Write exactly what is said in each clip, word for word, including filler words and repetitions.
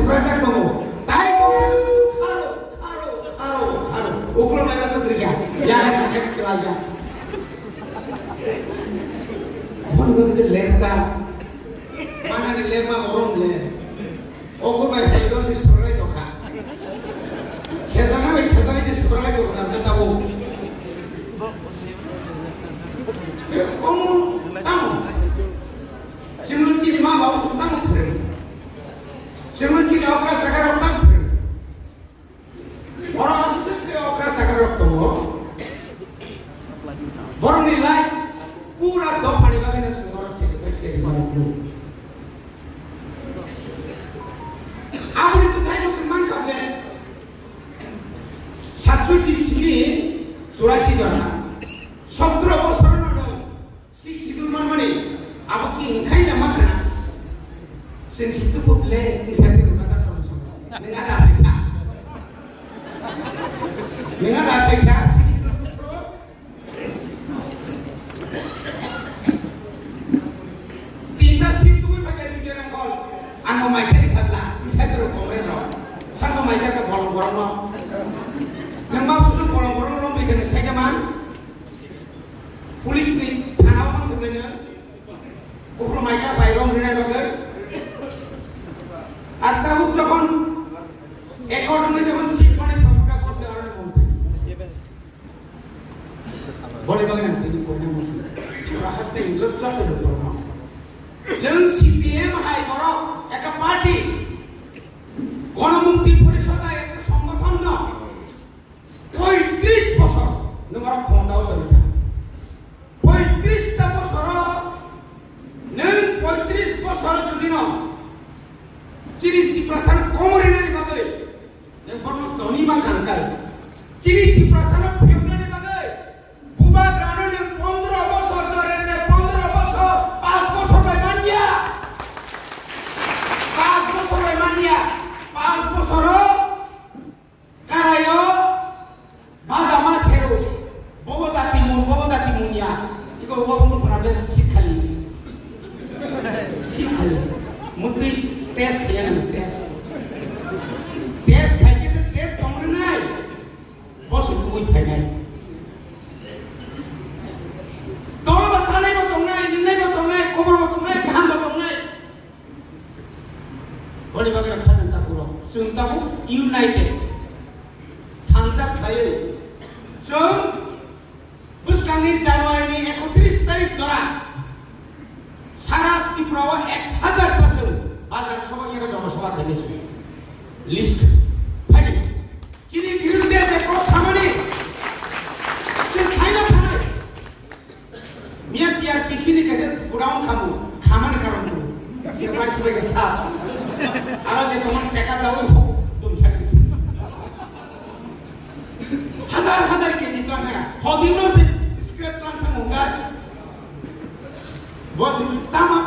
Pressure tongo. Tai tongo. Kharo, kharo, kharo, kharo. Uklok laga to kerja. Ya, ya, ya, ya. Mon ko de lerta. Mana ni lerma borom le. Okur bai Setan si surai to kha. Setan bai Setan si surai to kha, na tabo. Om, tamo. Simon chini ma babu sung tamo phure. Simon chini okra sakar tamo phure. Oro aswk khe okra sakar rok tongo. Borokni life pura dophani bagwi no chwng oro sacrifice khe rwmani. Aboni bwthai no chwng mankha le, satshoti simi churasi jona, sotro bosor no dong. Sixty two manmani, abo ki wngkhaina mankha? Chwng sixty two le, wngsa khe rwkha da somo somo. Nwng ada saikha. Nwng ada saikha, sixty two pro. Tinta seat tubui pakai video nang call. Ang bo maisa ri khabla, wngsa khe rw Congress rok. Sabo maisa khe bolong bolong no. Nwng ma sunu bolong bolong no, nwng bai khe nwng saikha man. Police ni thana o mangsa khlaina, buphuru maisa bai rong rina bagwi. Ar tabuk jokhon accord wngwi jokhon seat mane phabuka bose aroni montri. Boni bagwi ang tini koina musu. Ora haste indro chakri lo porma. Jeng C P M hai borok ekta party. Ganamukti Porishod hai ekta songothon no. Poitris bosor nwng oro khomotao tongkha. Poitris ta bosoro nwng poitris bosoro jodi no chini Tiprasa no komorinani bagwi nwng bono toni ma kangkal. Chini Tiprasa no phiyoknani bagwi bubagrano nwng pondro bosor jore rwna pondro bosor, panch bosor bai manya. Panch bosor bai manya. Panch bosoro Karaio baja ma seru, bobo dati mun, bobo dati mun ya. Iko bobo mun pura be sikhali. Sikhali. Mutri test ya na test. Test khai ke se test tongri nai. Bosu kui phai nai. Tolo ba sanai ba tongnai, ninai ba tongnai, khobor ba tongnai, kaham ba tongnai. Boni bagwi no thajak ta phuro. Chwng tabuk united. Thangjak khaiwi. Chwng bwskangni January ni ekotris tarik jora sara Tripura o ek hazar ta chwng bazar sabha eka jona sabha khainai chwng. List khainai. Chini biruddhe je kok samani chwng saima thanai. Miya T R P C ni kaisa godown khamu, khamani karon tu. Sira chibai ka sa. Aro je tomar seka dawi ho, dum sari. Hazar hazar K G tlang thanga. Hodino se scrap tlang thanga unga. Bos tama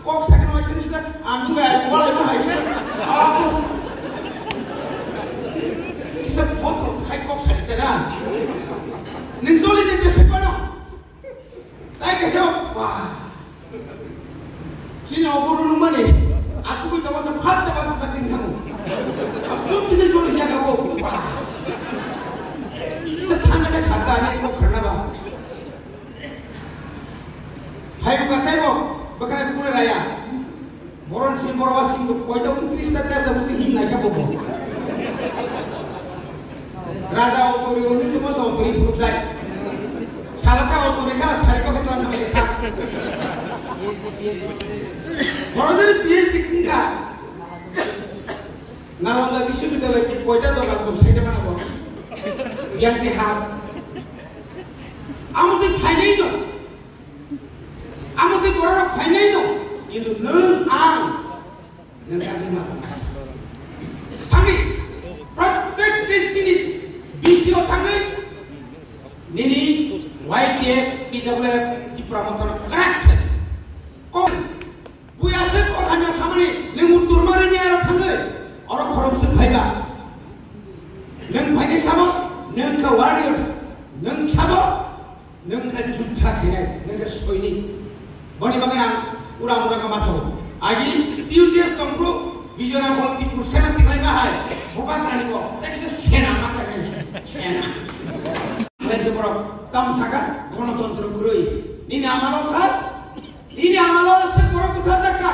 kok sakno ma chini sida, amu ga wala ma hai sida. Kisa botol khai kok sari tera. Ning joli de je sepano. Tai kaisa, wah. Chini obo rw nungmani, asugwi tongo se phalsa phalsa sa kini thango. Abdul kini jori jaga bo, wah. Sa thana ka sata ani ko khana ba. Hai bu katai bo, bakana pura raya. Boron sini borok sini koita ungtris ta tesa busi him naikha bobo. Raja otori otori se boso otori phuruk sai. Salaka otori ka sai ko ketan naikha. Boron sini P H D kingka. Nalanda Vishwavidyalaya ki koita dogan tong sai mana bo. Yang diha. Amo twi phainai no. Amo twi borok rok phainai no. Kintu nwng ang nwng kagwi ma tong. Thangwi prottek din tini B C O thangwi nini Y T F, T W F, Tipra Motha no kwrak khe. Kok Bui aswk kok hamya samani nwng uttor mari ni aro thangwi oro khoroksa phaiba. Nwng phaini sabo, nwng kha warrior, nwng sabo, nwng kha juddha khainai, nwng kha soinik. Boni bagwi ang ura mura kha masa o. Agi T U J S tongphuru, Bijona hol Tripur Sena tiklai bahai. Bubagrani ko. Tei kisa Sena ma kani. Sena. Lai se borok tam saka Ganatantro kwrwi. Nini amalo sa. Nini amalo se borok butharjakka.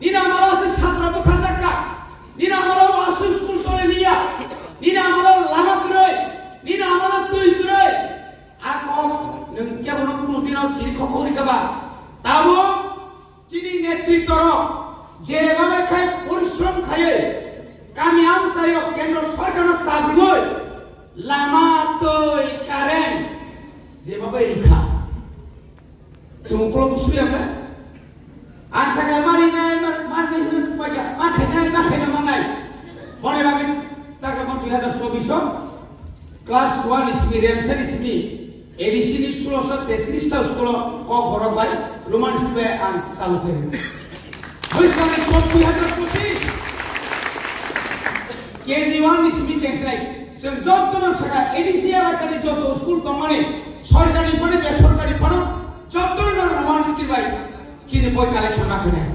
Nini amalo se satra butharjakka. Nini amalo aswk school chole liya. Nini amalo lama kwrwi. Nini amalo twi kwrwi. Ako nwng kebono kunu dino chiri khokori kaba. Tamo Chini netritworok jebhabe khai porishrom khaiwi kami amchaio kendro sorkarno chabrwi lama, twi, current jebhabe rikha. Chwng uklok usui ang ang sakha mari nai, mar-, mar nai hwnwi swpaiya, ma khainai, ma khaina manai. Boni bagwi takla dui hazar chobbish o class one ni simi, remsa ni simi, A D C ni sulosho tetris ta school o kok borok bai Roman script bai ang chalu khaio. Bwskangni chobbish hazar pochis K G one ni simi chengslai. Chwng jotono saka A D C elakani joto school tongmani, sorkari phano besorkari phano jotono Roman script bai chini boi collection ma khainai.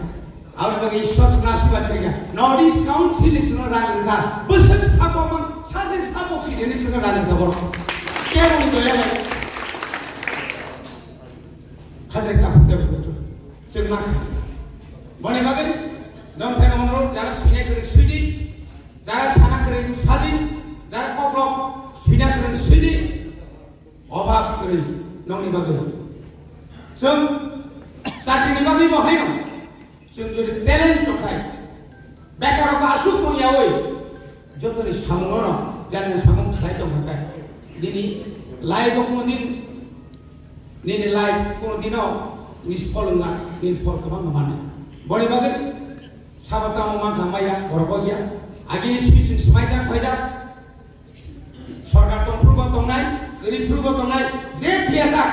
Aboni bagwi Ishwar chwngno asirwad khaikha. North East Council ni chwngno rang wngkha. Bwswk sabo man, sachi sabo sijeni chwngno rang wngkha borok. Keboni doya bai. Hajai takhuk kebo kuchuk. Chwng ma kha. Boni bagwi nong thani onro jara swinai kwrwi swidi, jara sana kwrwi sadi, jara koklok swina kwrwi swidi. Obhab kwrwi nongni bagwi. Chwng chakrini bagwi bo haino. Chwng jodi talent tongkhai, bekarrokno aswk tongyaui, jotoni samungono janani samung khlai tongkha khe, nini life-o kuno din, nini life kuno dino nisphol wngna, nini phol kwbangma mano. Boni bagwi sabo tamo mansa maya, borok ya, agini simi chwng swmai tang phaijak. Sorkar tongphuru bo tongnai, kwrwi phuru bo tongnai, je thiyajak,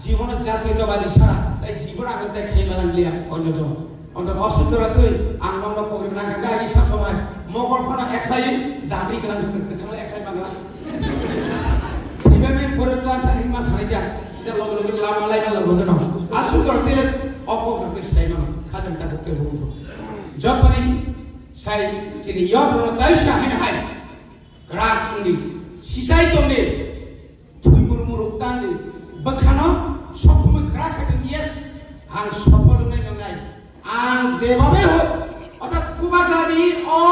jibono jatiyotobadi sara, tai jibono ang tai khai malang liya, onyo dong. Onto osuk dora twi, ang nongno kogri nang kha, gari sa somai, mokol phano ekhlai, dagri glang, kwthang lai ekhlai magla. Thwibaimani pore tlan thani ma sanai ja, kisa logo logo lama lai ma logo no. Asuk dora twi le, oko kha twi sai mano, khajang ta khe bo. Jotoni sai chini yor no tai sa hin hai. Kwrak wngdi, sisai tongdi, thwimurmuruk tangdi, bwkhano sokthumwi kwrak khaitong, yes, ang sopol wngnai nongnai. Ang jebabe hok, orthat Bubagrani o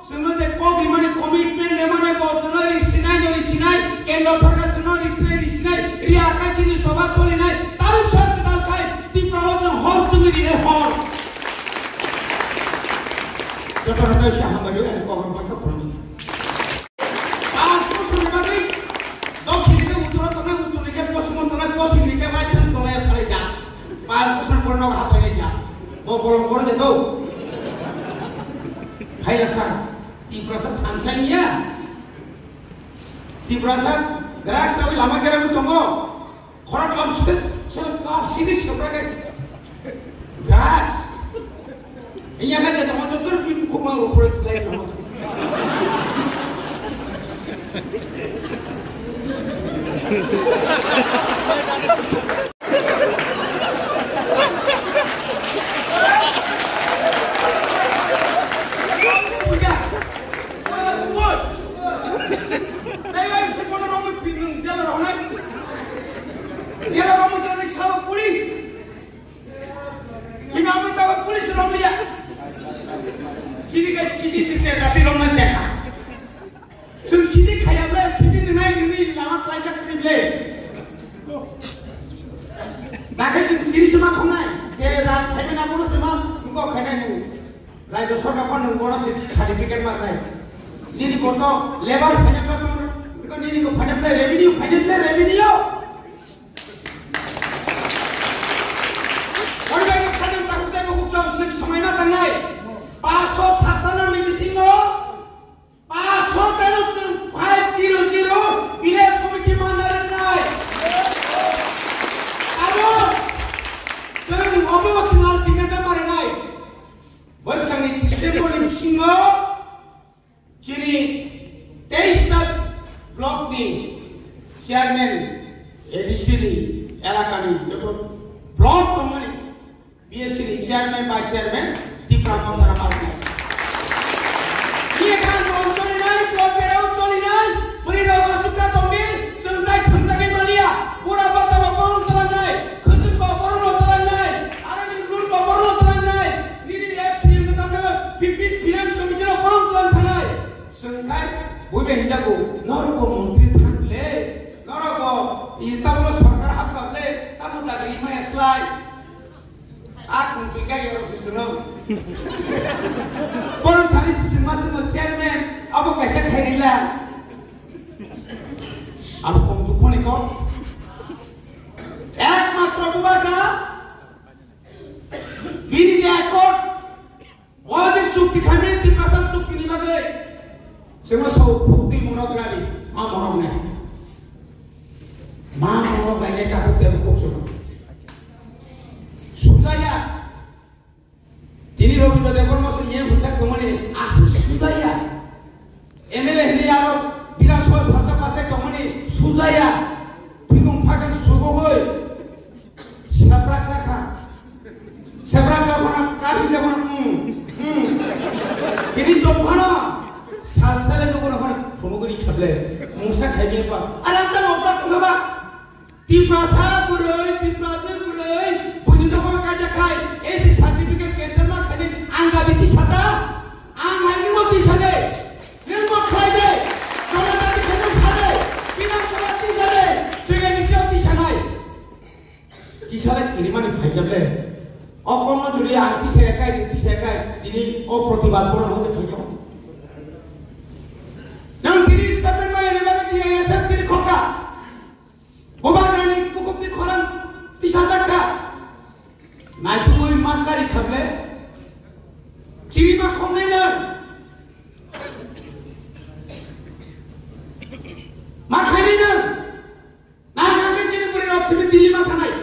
chwngno je kok rimani commitment remani bo chwngno risinai, no risinai, kendro sorkar chwngno risinai, risinai, riya kha chini soba cholinai, tal sor kwtal khai, Tripura o chwng hor chwngwi rinai hor. Jotono khe hambai rw, ani kok rok khe khulumdi. Panch bochor ni bagwi, dokhin ni khe uttor tongnai, uttor ni khe poschim tongnai, poschim ni khe waithang tongnai, khalai ja. Panch bochor ni pore nogo hapai ja. Bo bolong pore je do. Hai rasa, Tiprasa thansai niya. Tiprasa drugs sawi lama gera tongo. Khorok lam sini, sini kap sini sebagai drugs. Iya kan, ya, teman tutur di buku mau proyek lain, teman. Jela romwi tongnai sabo police. Hino aboni tabuk police romliya. Chini khe sidi se che jati romna chekha. Chwng sidi khaya ble, sidi nwnai nwnwi lama klaijak ni ble. Bakhe chwng sidi se ma thongnai. Je rang khaimani abono se ma, nokho khainai nung. Rajya Sarkar phano nung bono se certificate ma khnai. Nini boto labour khaina pa tong, biko nini ko khaina ble revenue, khaina ble revenue. Oro bai khatung takhuk tei bukhuk chwng swk swmai ma tangnai. Panchsho satanno ni bisingo panchsho teno chwng five zero zero village committee manna rwnai. Abo chwng obo chwng ultimatum ma rwnai. Bwskangni December ni bisingo Chini teis ta block ni chairman, A D C ni elaka ni joto block tongmani B S C ni chairman, vice chairman, Tipra Montara Marti. Bono thani sima sima chairman abo kaisa khairila. Abo kom dukhoni kom. Ekmatro bubagra bini je accord, o je chukti khaimani Tiprasa chukti ni bagwi, sima sau phukti monograni, ma monok ne. Ma monok lai ne ta phukti abo kok sunu. Sujaya. Tini Rabindra Debbarma se yen hwnjak tongmani aswk sujaya. M L A hwnwi aro Bidhan Sabha salsa pass tongmani sujaya. Bikung phakang sugogoi. Seprak sakha. Seprak sakha kabi jabon. Hmm. Hmm. Tini dongphano. Salsale nugo naphano phunuguni khable. Mungsa khaini pa. Aranta mokta tongkhaba. Tiprasa bwrwi, Tiprasa bwrwi, buini nokol kaijak khai, S C certificate cancel ma khaini, ang dabi tisa ta, ang hai nungbo tisa de, nungbo khlai de, jona jati khaino sa de, pinang jora tisa de, swngani siyao tisa nai. Tisa lai kiri mani phai jable. O kom no jodi ang tisa ya kai, tisa ya kai, tini o protibad boron hote phai jabo. Nang tini statement ma ya ne bagwi T I S F tini khokha. Bubagrani bukukni khorang tisajak kha. Naitugwi ma kari khagle. Chiri ma khongnai nang. Ma khainai nang. Nang ang khe chini bwrwi rok simi Delhi ma thanai.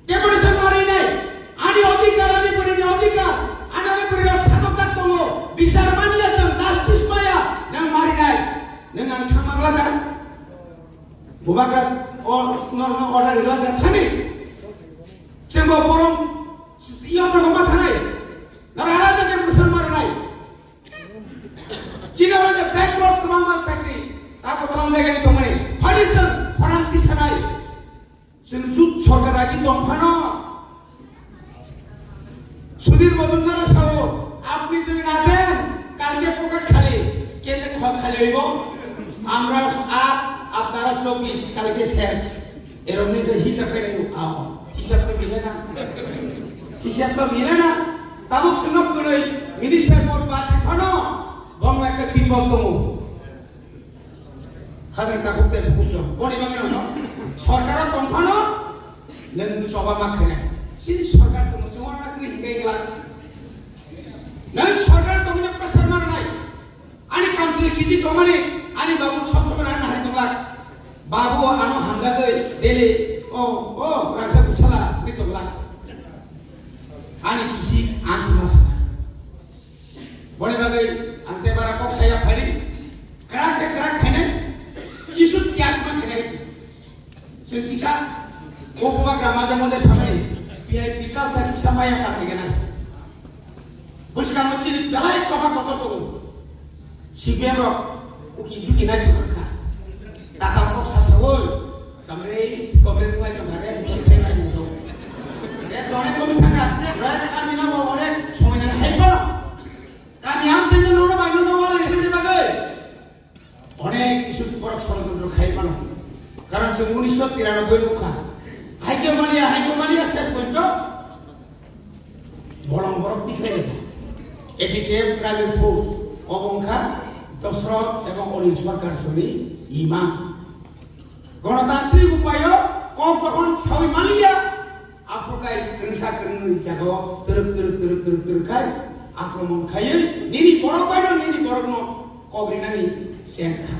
Deputation marinai. Ani odhikar, ani bwrwini odhikar. Ani ani bwrwi rok satok tak tongo. Bisar manya chwng justice maya. Nang marinai. Nang ang thangma glak kha. Bubagra o, no, no, order rila thani. Chengbo borom, iyo borom ma thanai. Nara ala jage musulman rai. China wala je backroad kwbangma chakri. Tako tong jage tongmani. Phani chwng khorang tisanai. Chwng juk sorkar ragi tongphano. Sudhir মজুমদারও sao, আপনি যদি না দেন, কালকে প্রকাশ খালি, কেন্দ্রে খ-, খালি হইব। আমরা আট, আপনারা চব্বিশ, কালকে শেষ। এরকম নিয়ে হিসাব করে নিও, আও, হিসাব তো মিলে না। হিসাব তো মিলে না। তাবুক সুনক করে মিনিস্টার পদ বাদ এখনো বঙ্গ একটা বিম্বক দম। Khajang takhuk tei bukhuk song. Boni bagwi no sorkaro tongphano nwng choba ma khainai. Chini sorkar tongo, chwng wana kri hikai glak. Nwng sorkar tongna pressure marnai. Ani kamchwlwi kisi tongmani, ani babu sok sok na hari tonglak. Babu ano hamjagwi daily, o, o, rangsa busala ni tonglak. Ani kisi ang sama sama. Boni bagwi ang tei bara kok saya phari, kwrak khe kwrak khainai, kisu tiyakma khainai se. Chwng kisa o bubagra maja moja samani, P I P culture kisa maya ka khaigana. Bwskango chini belai choba kotor tongo. C P M rok uki juki nai thangkha. Tatal kok sasawoi. Kamrei, kamrei nunglai tong kha, re, bisi khe lai nung tong. Re, done komi thangkha, re, kami na bo, re, somai nang hai bo. Kami am se no no ba no no wale re bagwi. Onek kisu borok sorojontro khai mano. Karon chwng unisho tiranoboi nukha. Hai ke maliya, hai ke maliya, ses pointo. Bolong borok tikhlai rwkha. A T K M Tribal Force, obo wngkha Dosrot ebong Onil Sarkar soni imang. Gonotantrik upayo kok bokhon sawi maliya, aphuru kai kwrwngsa kwrwngnwi jagao twrwk twrwk twrwk twrwk twrwk khai akromon khaiwi nini borok baino nini borokno kok rinani chengkha.